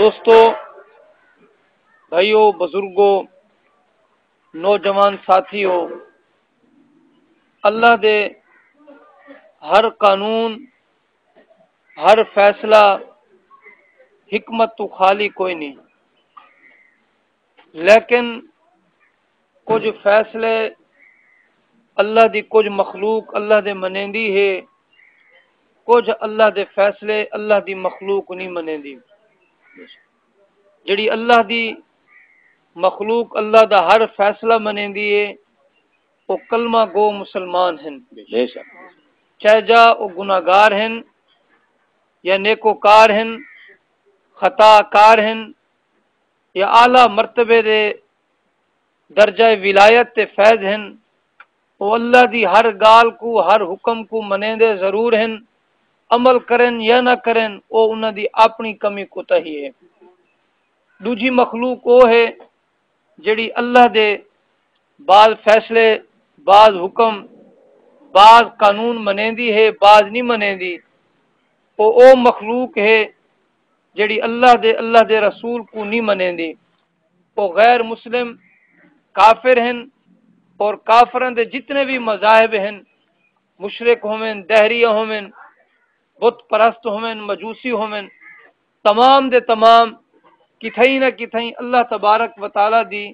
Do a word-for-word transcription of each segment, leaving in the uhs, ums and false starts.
دوستو، بھائیو، بزرگو، نوجوان ساتھیو، اللہ دے ہر قانون، ہر فیصلہ حکمت تو خالی کوئی نہیں، لیکن کجھ فیصلے اللہ دی کجھ مخلوق اللہ دے منیندی ہے، کجھ اللہ دے فیصلے اللہ دی مخلوق نہیں منیندی۔ جڑی اللہ دی مخلوق اللہ دا ہر فیصلہ منیندی ہے، او کلمہ گو مسلمان ہن۔ بے شک۔ چاہے جا او گناہگار ہن یا نیکوکار ہن، خطا کار ہن یا اعلیٰ مرتبے دے درجہ ولایت تے فیض ہن، او اللہ دی ہر ڳالھ کوں، ہر حکم کوں منیندے ضرور ہن، عمل کرن یا نہ کرن، او انہاں دی اپݨی کمی کوتاہی ہے۔ ݙوجھی مخلوق او ہے جڑی اللہ دے بعض فیصلے، بعض حکم، بعض قانون منیندی ہے، بعض نہیں منیندی۔ او، او مخلوق ہے جڑی اللہ دے، اللہ دے رسول کوں نہیں منیندی۔ او غیر مسلم کافر ہن، اور کافراں دے جتنے بھی مذاہب ہن، مشرک ہوون، دہریہ ہوون، بت پرست ہوون، مجوسی ہوون، تمام دے تمام کتھائیں نہ کتھائیں اللہ تبارک و تعالیٰ دی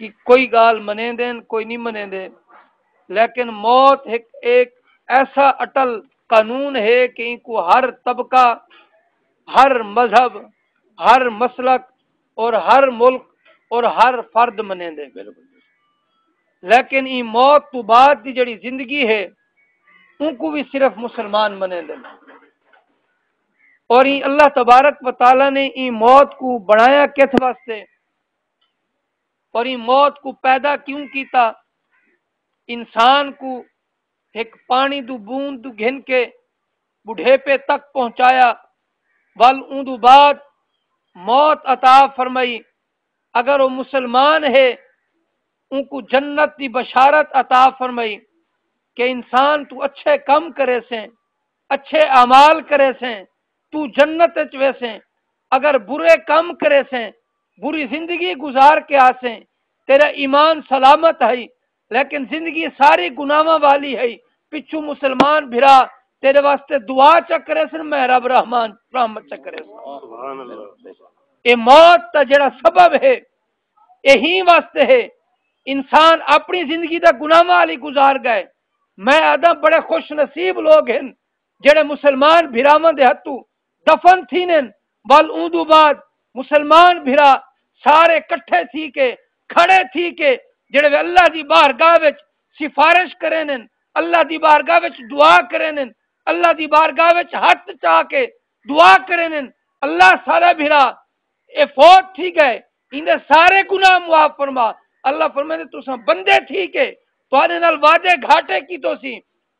کہ کوئی ڳالھ منیندن، کوئی نہیں منیندے، لیکن موت ہک، ایک ایسا اٹل قانون ہے کہ اینکوں ہر طبقہ، ہر مذہب، ہر مسلک اور ہر ملک اور ہر فرد منیندے۔ لیکن ایں موت تو بعد دی جڑی زندگی ہے، اونکوں بھی صرف مسلمان منیندے۔ اور ایں اللہ تبارک و تعالیٰ نے ایں موت کو بنایا کس واسطے؟ اور ایں موت کو پیدا کیوں کیتا؟ انسان کو ہک پانی دو بوند دو گھن کے بڑھیپے تک پہنچایا، ول اوں دو بعد موت عطا فرمائی۔ اگر وہ مسلمان ہے، اوں کو جنت دی بشارت عطا فرمائی کہ انسان تو اچھے کم کرے سے، اچھے اعمال کرے سے، تو جنت وچ ویسیں۔ اگر برے کم کرے سے، بری زندگی گزار کے آسیں، تیرا ایمان سلامت ہے، لیکن زندگی ساری گناہاں والی ہے۔ پچھو مسلمان بھرا تیرے واسطے دعا چا کرے سن، میں رب رحمان رحمت چا کرے سن۔ سبحان اللہ۔ اے موت دا جڑا سبب ہے، یہی واسطے ہے۔ انسان اپنی زندگی دا گناہاں والی گزار گئے۔ میں آدھا بڑے خوش نصیب لوگ ہیں جڑے مسلمان بھراواں دے ہتھوں دفن تھینن، ول اوں دو بعد مسلمان بھرا سارے کٹھے تھی کے، کھڑے تھی کے، جڑے وے اللہ دی بارگاہ وچ سفارش کرینن، اللہ دی بارگاہ وچ دعا کرینن، اللہ دی بارگاہ وچ ہتھ چا کے دعا کرینن، اللہ سارے بھرا اے فوت تھی گئے، ایندے سارے گناہ معاف فرما۔ اللہ فرمیندے، تساں بندے تھی کے تہاڈے نال وعدے گھاٹے کیتو سی،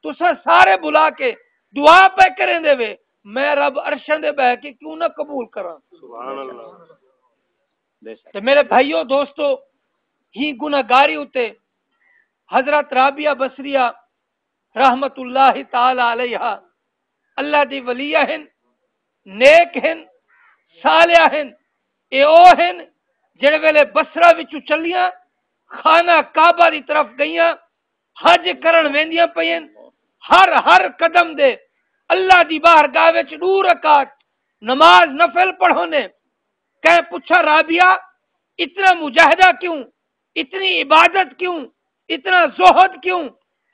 تساں سارے بلا کے دعا پے کریندے وے، میں رب عرشاں دے بہہ کے کیوں نہ قبول کراں؟ سبحان اللہ۔ تے میرے بھائیو، دوستو، ہی گناہگاری اتے حضرت رابعہ بصریہ رحمت اللہ تعالی علیہا اللہ دی ولیہ ہن، نیک ہن، صالحہ ہن۔ اے او ہن جڑے ویلے بصرہ وچوں چلیاں خانہ کعبہ دی طرف گئیاں، حج کرن ویندیاں پئین۔ ہر، ہر قدم دے اللہ دی بارگاہ وچ ݙو رکعت نماز نفل پڑھونے۔ کہیں پچھا، رابعہ، اتنا مجاہدہ کیوں؟ اتنی عبادت کیوں؟ اتنا زہد کیوں؟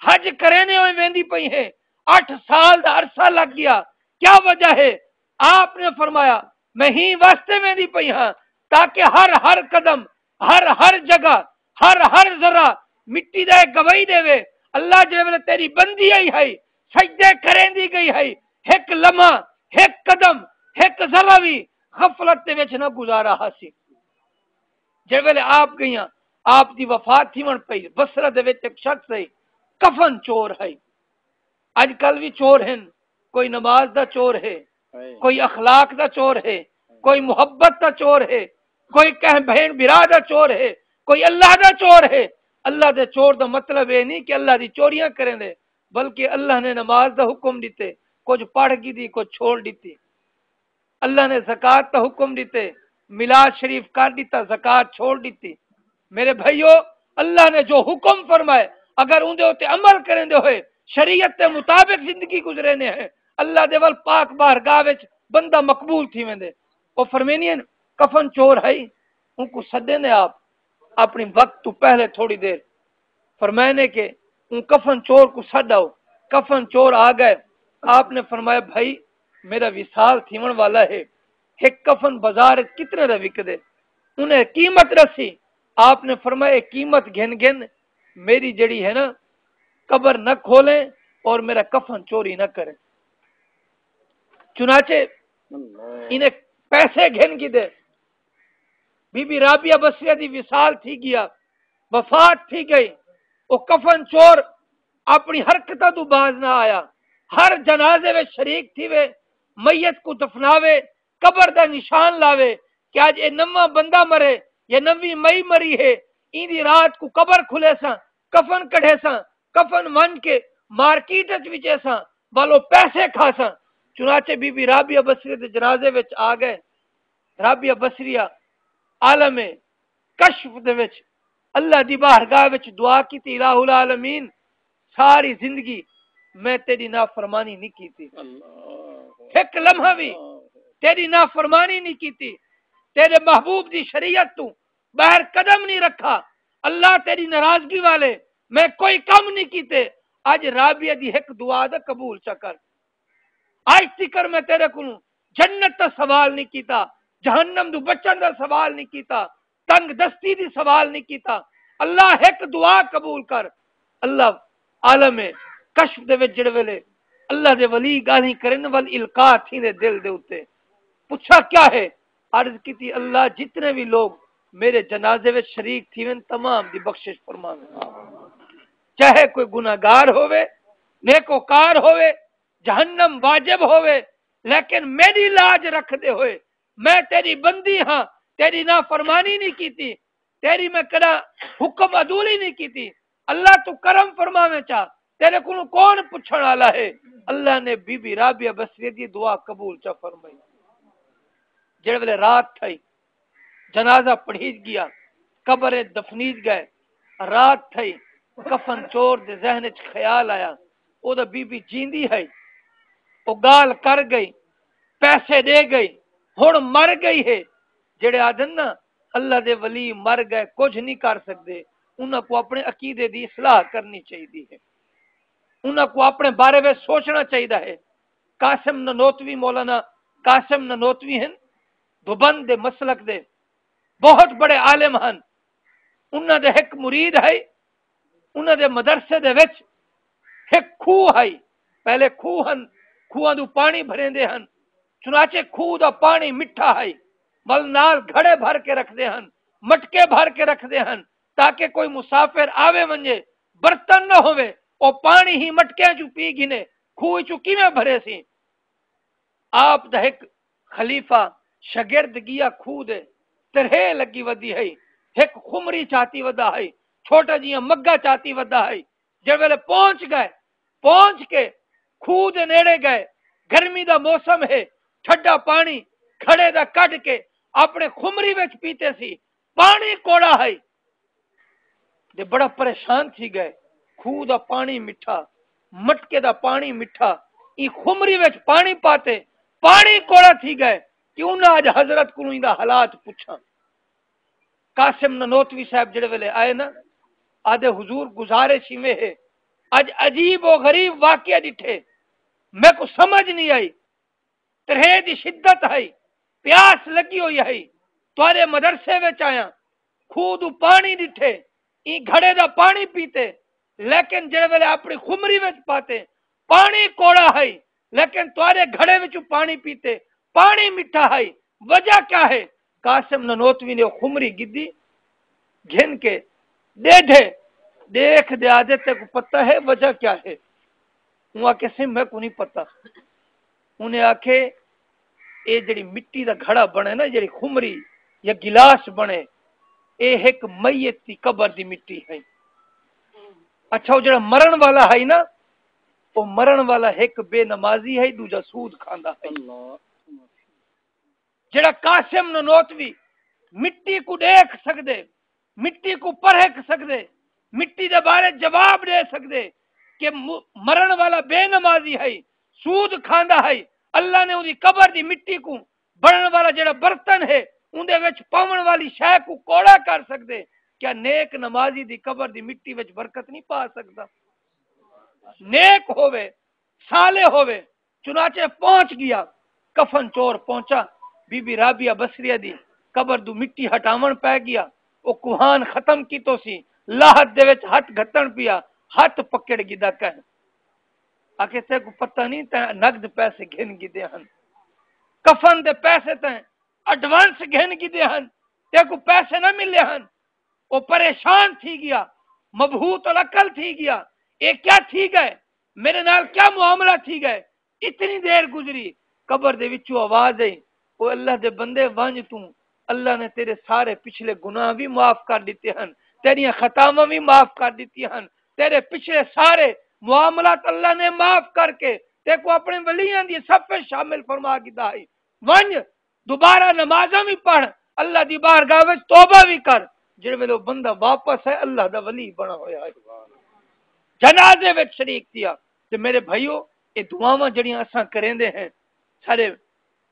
حج کرینے ہوئے ویندی پئی ہے، اٹھ سال دا عرصہ لگ گیا، کیا وجہ ہے؟ آپ نے فرمایا، میں ہی واسطے ویندی پئی ہاں تاکہ ہر، ہر قدم، ہر، ہر جگہ، ہر، ہر ذرہ مٹی دا ایک گواہی دے وے۔ اللہ جے ویلے تیری بندی آئی ہے، سجدے کریندی گئی ہے، ہک لمحہ، ہک قدم، ہک ذرہ وی غفلت دے وچ نہ گزارا ہاسی۔ جے ویلے آپ گئیاں، آپ دی وفات تھیوݨ پئی، بصرہ دے وچ ہک شخص ہے، کفن چور ہے۔ اڄ کل وی چور ہن، کوئی نماز دا چور ہے، کوئی اخلاق دا چور ہے، کوئی محبت دا چور ہے، کوئی کہیں بھیݨ بھرا دا چور ہے، کوئی اللہ دا چور ہے۔ اللہ دے چور دا مطلب اے نہیں کہ اللہ دی چوریاں کریندے، بلکہ اللہ نے نماز دا حکم ݙتے، کجھ پڑھ گھدی، کجھ چھوڑ ݙتی۔ اللہ نے زکوٰۃ دا حکم ݙتے، میلاد شریف کر ݙتا، زکوٰۃ چھوڑ ݙتی۔ میرے بھائیو، اللہ نے جو حکم فرمائے، اگر اوندے اتے عمل کریندے ہوئے شریعت دے مطابق زندگی گزریندے ہیں، اللہ دے ول پاک بارگاہ وچ بندہ مقبول تھی ویندے۔ او فرمیندی ہن، کفن چور ہئی، اونکوں سݙیندے آپ، اپݨی وقت توں پہلے تھوڑی دیر۔ فرمائے نے کہ اوں کفن چور کوں سݙ آؤ۔ کفن چور آ ڳئے۔ آپ نے فرمایا، بھائی، میرا وصال تھیوݨ والا ہے، ہک کفن بازار وچ کتنے دا وکدے؟ انہیں قیمت ݙسی۔ آپ نے فرمایا، اے قیمت گھن گھن میری جڑی ہے نا، قبر نہ کھولیں اور میرا کفن چوری نہ کریں۔ چنانچہ انہیں پیسے گھن گھدے۔ بی بی رابعہ بصریہ دی وصال تھی ڳیا، وفات تھی ڳئی۔ او کفن چور اپݨی حرکتاں توں باز نہ آیا۔ ہر جنازے وچ شریک تھیوے، میت کوں دفناوے، قبر دا نشان لاوے کہ اڄ اے نواں بندہ مرے یا نویں مئی مری ہے، ایندی رات کوں قبر کھلیساں، کفن کڈھیساں، کفن ونڄ کے مارکیٹ وچ وچیساں، ول او پیسے کھاساں۔ چنانچہ بی بی رابعہ بصریہ دے جنازے وچ آ ڳئے۔ رابعہ بصریہ عالم کشف دے وچ اللہ دی بارگاہ وچ دعا کیتی، الٰہ العالمین، ساری زندگی میں تیری نافرمانی نہیں کیتی، اللہ۔ ہک لمحہ بھی تیری نافرمانی نہیں کیتی، تیرے محبوب دی شریعت توں ٻاہر قدم نہیں رکھا۔ اللہ تیری ناراضگی والے میں کوئی کم نہیں کیتے۔ اڄ رابعہ دی ہک دعا دا قبول چا کر۔ اڄ تکر میں تیرے کولوں جنت دا سوال نہیں کیتا، جہنم دو بچن دا سوال نہیں کیتا، تنگ دستی دی سوال نہیں کیتا۔ اللہ ہک دعا قبول کر۔ اللہ عالم کشف دے وچ جڑے ویلے اللہ دے ولی ڳالھیں کرن ول القاء تھیندے دل دے اتے۔ پچھا کیا ہے؟ عرض کیتی، اللہ جتنے بھی لوگ میرے جنازے وچ شریک تھیون تمام دی بخشش فرماویں، چاہے کوئی گناہگار ہووے، نیکوکار ہووے، جہنم واجب ہووے، لیکن میری لاج رکھدے ہوئے میں تیری بندی ہاں، تیری نافرمانی نہیں کیتی، تیری میں کدا حکم عدولی نہیں کیتی۔ اللہ تو کرم فرماویں چا، تیرے کولوں کون پچھن والا ہے؟ اللہ نے بی بی رابعہ بصریہ دی دعا قبول چا فرمائی۔ جڑے ویلے رات تھئی، جنازہ پڑھیج گیا، قبر اچ دفنیج گئے۔ رات تھئی، کفن چور دے ذہن اچ خیال آیا، او دا بی بی جیندی ہئی، او ڳالھ کر ڳئی، پیسے ݙے ڳئی، ہݨ مر ڳئی ہے۔ جڑے آہدن نا، اللہ دے ولی مر ڳئے کجھ نہیں کر سڳدے، انہاں کوں اپݨے عقیدے دی اصلاح کرݨی چاہیدی ہے، انہاں کوں اپݨے بارے وچ سوچݨا چاہیدا ہے۔ قاسم نانوتوی، مولانا قاسم نانوتوی ہن، دیوبند دے مسلک دے بہت بڑے عالم ہن۔ انہاں دے ہک مرید ہئی، انہاں دے مدرسے دے وچ ہک کھوہ ہئی۔ پہلے کھوہ ہن، کھوہاں دو پاݨی بھریندے ہن، چنانچہ کھوہ دا پاݨی مٹھا ہئی۔ ول نال گھڑے بھر کے رکھدے ہن، مٹکے بھر کے رکھدے ہن، تاکہ کوئی مسافر آوے ونڄے، برتن نہ ہووے، او پاݨی ہی مٹکیاں چوں پی گھنے، کھوہ چوں کیویں بھریسی؟ آپ دا ہک خلیفہ شاگرد ڳیا کھوہ دے، ترہے لڳی ودی ہئی، ہک خمری چاتی ودا ہئی، چھوٹا جیہاں مگا چاتی ودا ہئی۔ جے ویلے پہنچ ڳئے، پہنچ کے کھوہ دے نیڑے ڳئے، گرمی دا موسم ہے، ٹھڈا پاݨی گھڑے دا کڈھ کے اپݨے خمری وچ پیتے سی، پاݨی کوڑا ہئی۔ تے بڑا پریشان تھی ڳئے۔ کھوہ دا پاݨی مٹھا، مٹکے دا پاݨی مٹھا، ایں خمری وچ پاݨی پاتے، پاݨی کوڑا تھی ڳئے کہ انہاں اڄ حضرت کولوں ایندا حالات پچھاں۔ قاسم نانوتوی صاحب جڑے ویلے آئے نا، آہدے، حضور، گزارش ایویں ہے، اڄ عجیب و غریب واقعہ ݙٹھے، میکوں سمجھ نہیں آئی۔ ترہے دی شدت ہئی، پیاس لڳی ہوئی ہئی، تہاݙے مدرسے وچ آیاں، کھوہ دو پاݨی ݙٹھے، ایں گھڑے دا پاݨی پیتے، لیکن جڑے ویلے اپݨی خمری وچ پاتے، پاݨی کوڑا ہئی، لیکن تہاݙے گھڑے وچوں پاݨی پیتے، پاݨی مٹھا ہئی، وجہ کیا ہے؟ قاسم نانوتوی نے او خمری گھدی، گھن کے ݙیدھے، ݙیکھ دے آہدے، تیکوں پتہ ہے وجہ کیا ہے؟ اوں آکھے، سئیں، میکوں نہیں پتہ۔ انہیں آکھے، اے جڑی مٹی دا گھڑا بݨے نا، جڑی خمری یا گلاس بݨے، اے ہک میت دی قبر دی مٹی ہے۔ اچھا، او جڑا مرݨ والا ہے نا، او مرݨ والا ہک بے نمازی ہے، ݙوجھا سود کھاندا ہے۔ اللہ۔ جڑا قاسم ننوتوی مٹی کو ڈیکھ سکدے، مٹی کو پرہک سکدے، مٹی دے بارے جواب ڈے سکدے کہ مرن والا بے نمازی ہئی، سود کھاندا ہئی، اللہ نے اودی قبر دی مٹی کو بنن والا جڑا برتن ہے، اوندے وچ پاون والی شے کو کوڑا کر سکدے؟ کیا نیک نمازی دی قبر دی مٹی وچ برکت نہیں پا سکدا؟ نیک ہووے، صالح ہووے۔ چنانچہ پہنچ گیا، کفن چور پہنچا، بی بی رابعہ بصریہ دی قبر دو مٹی ہٹاون پے گیا۔ او کوہان ختم کیتو سی، لاہت دے وچ ہتھ گھتن پیا، ہتھ پکڑ گدا کہن، آکھے، تیکوں پتہ نہیں تیں نقد پیسے گھن گھدے ہن، کفن دے پیسے تیں ایڈوانس گھن گھدے ہن، تیکوں پیسے نہ ملے ہن۔ او پریشان تھی گیا، مبہوت العقل تھی گیا، اے کیا تھی گئے؟ میرے نال کیا معاملہ تھی گئے؟ اتنی دیر گزری، قبر دے وچوں آواز آئی، او اللہ دے بندے، ونج توں، اللہ نے تیرے سارے پچھلے گناہ وی معاف کر ڈتے ہن، تیریاں خطاواں وی معاف کر ڈتی ہن، تیرے پچھلے سارے معاملات اللہ نے معاف کر کے تیکوں اپنے ولیاں دی صف وچ شامل فرما گھدا ہئی۔ ونج، دوبارہ نمازاں وی پڑھ، اللہ دی بارگاہ وچ توبہ وی کر۔ جڑے ویلے او بندہ واپس ہے، اللہ دا ولی بنا ہویا ہے، جنازے وچ شریک تھیا۔ تے میرے بھائیو، اے دعاواں جڑیاں اساں کریندے ہیں، سارے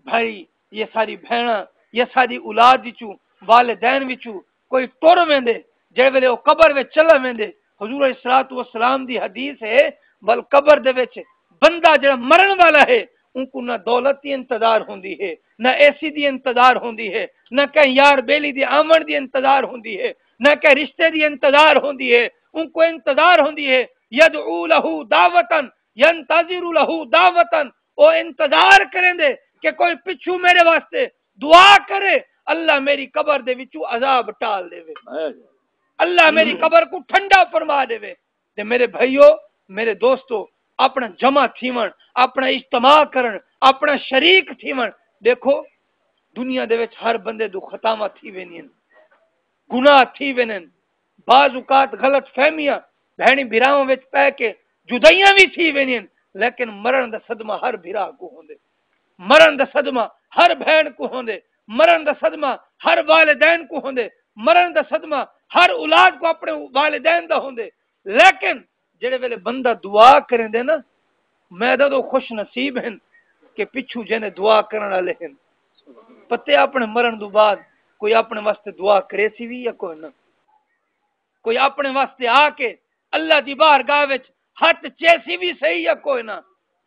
بھائی، یہ ساری بھیناں، یہ ساری اولاد وچوں، والدین وچوں کوئی ٹر ویندے، جڑے ویلے او قبر وچ چلا ویندے، حضور علیہ الصلوۃ والسلام دی حدیث ہے، بل قبر دے وچ بندہ جڑا مرن والا ہے، اونکوں نہ دولت دی انتظار ہوندی ہے، نہ اے سی دی انتظار ہوندی ہے، نہ کہیں یار بیلی دی آوݨ دی انتظار ہوندی ہے، نہ کہیں رشتے دی انتظار ہوندی ہے۔ اونکوں انتظار ہوندی ہے، یدعو لہ دعوتاً، ینتظر لہ دعوتاً، او انتظار کریندے کہ کوئی پچھوں میرے واسطے دعا کرے، اللہ میری قبر دے وچوں عذاب ٹال ݙیوے، اللہ میری قبر کو ٹھنڈا فرما ݙیوے۔ تے میرے بھائیو، میرے دوستو، اپݨا جمع تھیوݨ، اپݨا اجتماع کرݨ، اپݨا شریک تھیوݨ۔ ݙیکھو، دنیا دے وچ ہر بندے دو خطاواں تھی ویندین، گناہ تھی ویندین، بعض اوقات غلط فہمیاں بھینی بھراواں وچ پے کے جدائیاں وی تھی ویندین، لیکن مرݨ دا صدمہ ہر بھرا کو ہوندے، مرݨ دا صدمہ ہر بھین کو ہوندے، مرݨ دا صدمہ ہر والدین کو ہوندے، مرݨ دا صدمہ ہر اولاد کو اپݨے والدین دا ہوندے۔ لیکن جڑے ویلے بندہ دعا کریندے نا، میں تاں او خوش نصیب ہن کہ پچھوں جیندے دعا کرݨ والے ہن۔ پتے اپݨے مرݨ دو بعد کوئی اپݨے واسطے دعا کریسی وی یا کوئی نہ؟ کوئی اپݨے واسطے آ کے اللہ دی بارگاہ وچ ہتھ چیسی وی صحیح یا کوئی نہ؟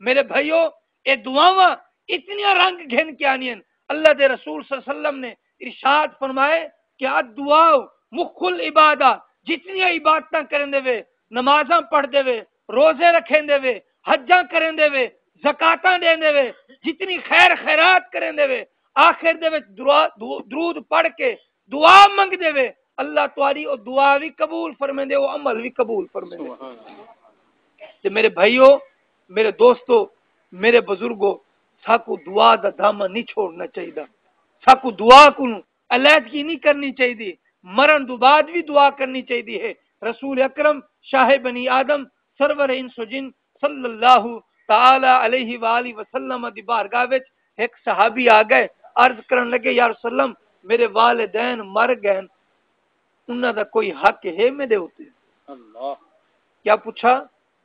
میرے بھائیو، اے دعاواں اتنیاں رنگ گھن کے آنیاں۔ اللہ دے رسول صلی اللہ علیہ وسلم نے ارشاد فرمائے کہ الدعاء مخ العبادہ، جتنیاں عبادتاں کریندے وے، نمازاں پڑھدے وے، روزے رکھیندے وے، حجاں کریندے وے، زکاتاں ݙیندے وے، جتنی خیر خیرات کریندے وے، آخر دے وچ درا-، دو-، درود پڑھ کے دعا منگدے وے، اللہ تہاݙی او دعا وی قبول فرمیندے، او عمل وی قبول فرمیندے۔ سبحان اللہ۔ تے میرے بھائیو، میرے دوستو، میرے بزرگو، ساکوں دعا دا دامن نہیں چھوڑنا چاہیدا۔ ساکوں دعا کوں علیحدگی نہیں کرنی چاہیدی، مرݨ دو بعد وی دعا کرنی چاہیدی ہے۔ رسول اکرم، شاہ بنی آدم، سرور انس و جن صلی اللہ تعالی علیہ وآلہ وسلم دی بارگاہ وچ ہک صحابی آ گئے، عرض کرن لگے، یا رسول اللہ، میرے والدین مر گئے، انہاں دا کوئی حق ہے میرے اتے؟ اللہ۔ کیا پوچھا؟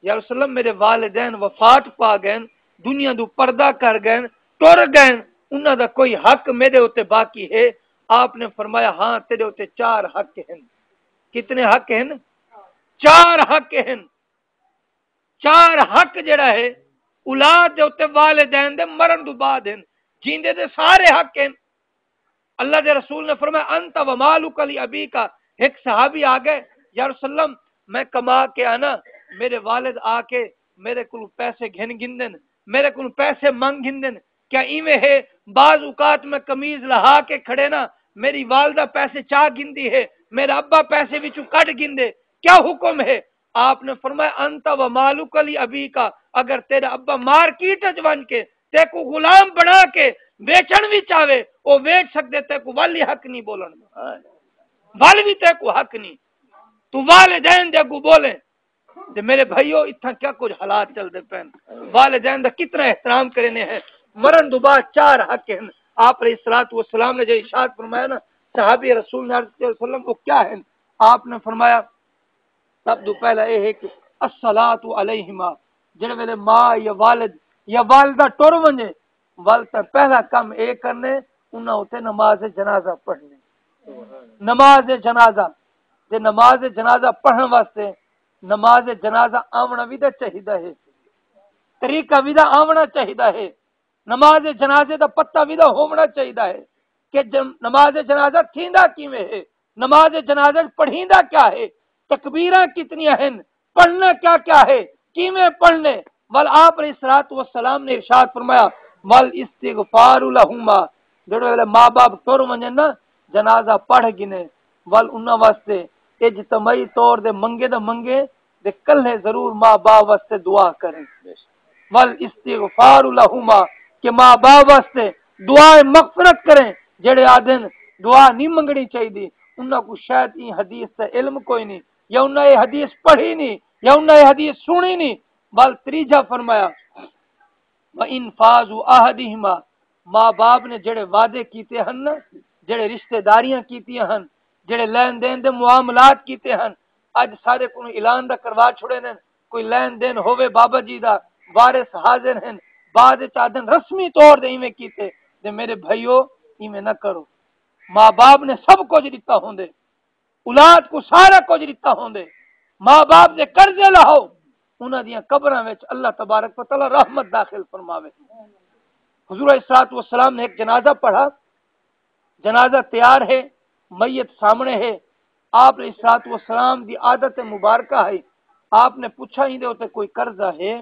یا رسول اللہ، میرے والدین وفات پا گئے، دنیا دو پردہ کر گئے، ٹر گئے، انہاں دا کوئی حق میرے اتے باقی ہے؟ آپ نے فرمایا، ہاں، تیرے اتے چار حق ہیں۔ کتنے حق ہیں؟ چار حق ہیں۔ چار حق جڑا ہے، اولاد دے اتے والدین دے مرن دو بعد ہیں، جیندے دے سارے حق ہیں۔ اللہ دے رسول نے فرمایا، انت و مالک لابیک۔ ہک صحابی آ گئے، یا رسول اللہ، میں کما کے آنا، میرے والد آ کے میرے کولوں پیسے گھن گھندن، میرے کولوں پیسے منگ گھندن، کیا ایویں ہے؟ بعض اوقات میں قمیض لہا کے کھڑے نا، میری والدہ پیسے چا گھندی ہے، میرا ابا پیسے وچوں کڈ گھندے، کیا حکم ہے؟ آپ نے فرمایا، انت و مالک لابیک، اگر تیرا ابا مارکیٹ وچ ونج کے تیکوں غلام بنا کے ویچݨ وی چاہوے، او ویچ سڳدے، تیکوں ول ہی حق نہیں بولݨ دا، ول وی تیکوں حق نہیں، توں والدین دے اڳوں ٻولیں۔ تے میرے بھائیو، اتھاں کیا کجھ حالات چلدے پئن، والدین دا کتنا احترام کریندے ہیں۔ مرݨ دو بعد چار حق ہیں، آپ علیہ الصلوۃ والسلام نے جو ارشاد فرمایا نا، صحابی رسول نے عرض کیا وسلم، وہ کیا ہیں؟ آپ نے فرمایا، سب تو پہلا یہ ہے کہ الصلاۃ علیہما، جڑے ویلے ماں یا والد یا والدہ ٹر ونجے، ول تے پہلا کم اے کرنے، انہاں اتے نماز جنازہ پڑھنے۔ نماز جنازہ، جے نماز جنازہ پڑھن واسطے نماز جنازہ آونا وی دا چاہیدا ہے، طریقہ وی دا آونا چاہیدا ہے، نماز جنازے دا پتہ وی دا ہوونا چاہیدا ہے کہ جن-، نماز جنازہ تھیندا کیویں ہے، نماز جنازہ پڑھیندا کیا ہے، تکبیراں کتنیاں ہن، پڑھنا کیا کیا ہے، کیویں پڑھنے۔ ول آپ علیہ الصلوۃ والسلام نے ارشاد فرمایا، ول استغفار لہما، جڑے ویلے ماں باپ ٹر ونجن نا، جنازہ پڑھ گھنے، ول انہاں واسطے اجتماعی طور دے منگے دا منگے، تے کلھے ضرور ماں باپ واسطے دعا کریں۔ ول استغفار لہما، کہ ماں باپ واسطے دعا مغفرت کریں۔ جڑے آدھن دعا نہیں منگنی چاہیدی، انہاں کو شاید این حدیث دا علم کوئی نہیں، یا انہاں یہ حدیث پڑھی نہیں، یا انہاں یہ حدیث سنی نہیں۔ ول تریجھا فرمایا، و انفاذ عہدہما، ماں باپ نے جڑے وعدے کیتے ہن نا، جڑے رشتہ داریاں کیتیاں ہن، جڑے لین دین دے معاملات کیتے ہن، اج سارے کو اعلان دا کروا چھڑے نے، کوئی لین دین ہووے بابا جی دا، وارث حاضر ہن، بعد وچ آدھن رسمی طور دے ایویں کیتے، تے میرے بھائیو، ایویں نہ کرو۔ ماں باپ نے سب کچھ ݙتا ہوندے، اولاد کو سارا کچھ ݙتا ہوندے، ماں باپ دے قرضے لہاؤ، انہاں دیاں قبراں وچ اللہ تبارک و تعالی رحمت داخل فرماوے۔ حضور علیہ الصلوۃ والسلام نے ایک جنازہ پڑھا، جنازہ تیار ہے، میت سامنے ہے، آپ علیہ الصلوۃ والسلام دی عادت مبارکہ ہے، آپ نے پوچھا، ایندے اتے کوئی قرضہ ہے؟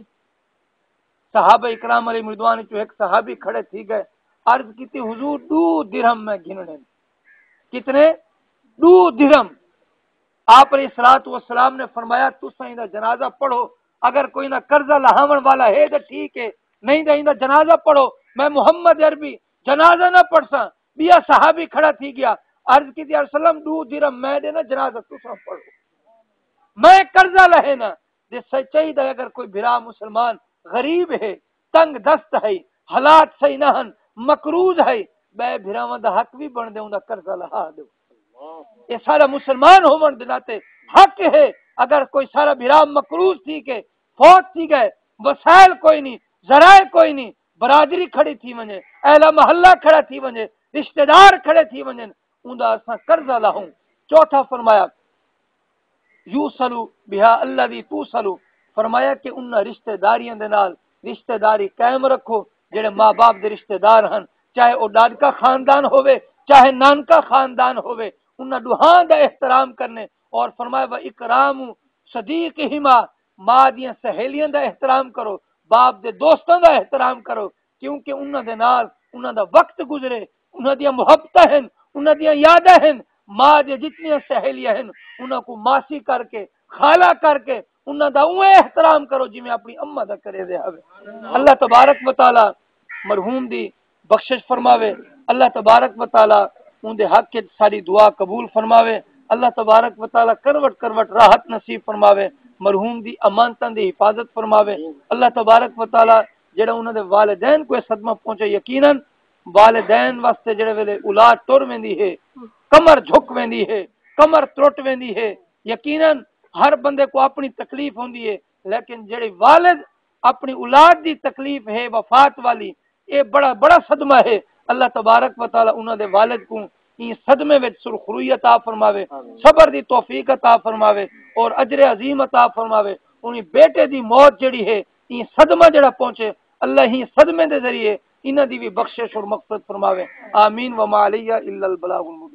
صحابہ اکرام علیہم رضوان وچوں ہک صحابی کھڑے تھی گئے، عرض کیتی، حضور، ݙو درہم میں گھننے۔ کتنے؟ ݙو درہم۔ آپ علیہ الصلوۃ والسلام نے فرمایا، تساں ایندا جنازہ پڑھو، اگر کوئی نہ قرضہ لہاوݨ والا ہے تے ٹھیک ہے، نہیں تے ایندا جنازہ پڑھو، میں محمد عربی جنازہ نہ پڑھساں۔ ٻیا صحابی کھڑا تھی گیا، عرض کیتی، یا رسول اللہ، ݙو درہم میں ݙینا، جنازہ تساں پڑھو، میں قرضہ لہینا۔ جے سچائی دا اگر کوئی بھرا مسلمان غریب ہے، تنگ دست ہے، حالات صحیح نہ ہن، مقروض ہے، ٻئے بھراواں دا حق وی بݨدے، اوندا قرضہ لہا ݙیو۔ اے سارا مسلمان ہووݨ دے ناطے حق ہے۔ اگر کوئی سارا بھرا مقروض تھی کے فوت تھی گئے، وسائل کوئی نہیں، ذرائع کوئی نہیں، برادری کھڑی تھی ونجے، اہل محلہ کھڑا تھی ونجے، رشتہ دار کھڑے تھی ونجن، اوندا اساں قرضہ لاہوں۔ چوتھا فرمایا، یوصل بہا الذی توصل، فرمایا کہ انہاں رشتہ داریاں دے نال رشتہ داری قائم رکھو، جڑے ماں باپ دے رشتہ دار ہن، چاہے او ݙاݙکا خاندان ہووے، چاہے نانکا خاندان ہووے، انہاں ݙوہاں دا احترام کرنے۔ اور فرمایا، و اکرام صدیقہما، ماں دیاں سہیلیاں دا احترام کرو، باپ دے دوستاں دا احترام کرو، کیونکہ انہاں دے نال انہاں دا وقت گزرے، انہاں دیاں محبتاں ہن، انہاں دیاں یاداں ہن۔ ماں دیاں جتنیاں سہیلیاں ہن، انہاں کوں ماسی کر کے، خالہ کر کے، انہاں دا اونویں احترام کرو جیویں اپݨی اماں دا کریندے ہاوے۔ اللہ تبارک و تعالی مرحوم دی بخشش فرماوے۔ اللہ تبارک و تعالی اوندے حق وچ ساݙی دعا قبول فرماوے۔ اللہ تبارک و تعالی کروٹ کروٹ راحت نصیب فرماوے۔ مرحوم دی امانتاں دی حفاظت فرماوے۔ اللہ تبارک و تعالی جڑا انہاں دے والدین کو صدمہ پہنچے، یقیناً والدین واسطے جڑے ویلے اولاد ٹر ویندی ہے، کمر جھک ویندی ہے، کمر ترٹ ویندی ہے، یقیناً ہر بندے کو اپݨی تکلیف ہوندی ہے، لیکن جڑے والد اپݨی اولاد دی تکلیف ہے وفات والی، اے بڑا، بڑا صدمہ ہے۔ اللہ تبارک و تعالی انہاں دے والد کوں ایں صدمے وچ سرخروئی عطا فرماوے، آمین۔ صبر دی توفیق عطا فرماوے اور اجر عظیم عطا فرماوے۔ انہیں بیٹے دی موت جڑی ہے، ایں صدمہ جڑا پہنچے، اللہ ایں صدمے دے ذریعے انہاں دی وی بخشش اور مغفرت فرماوے۔ آمین۔ وما علیہ الا البلاغ المبین۔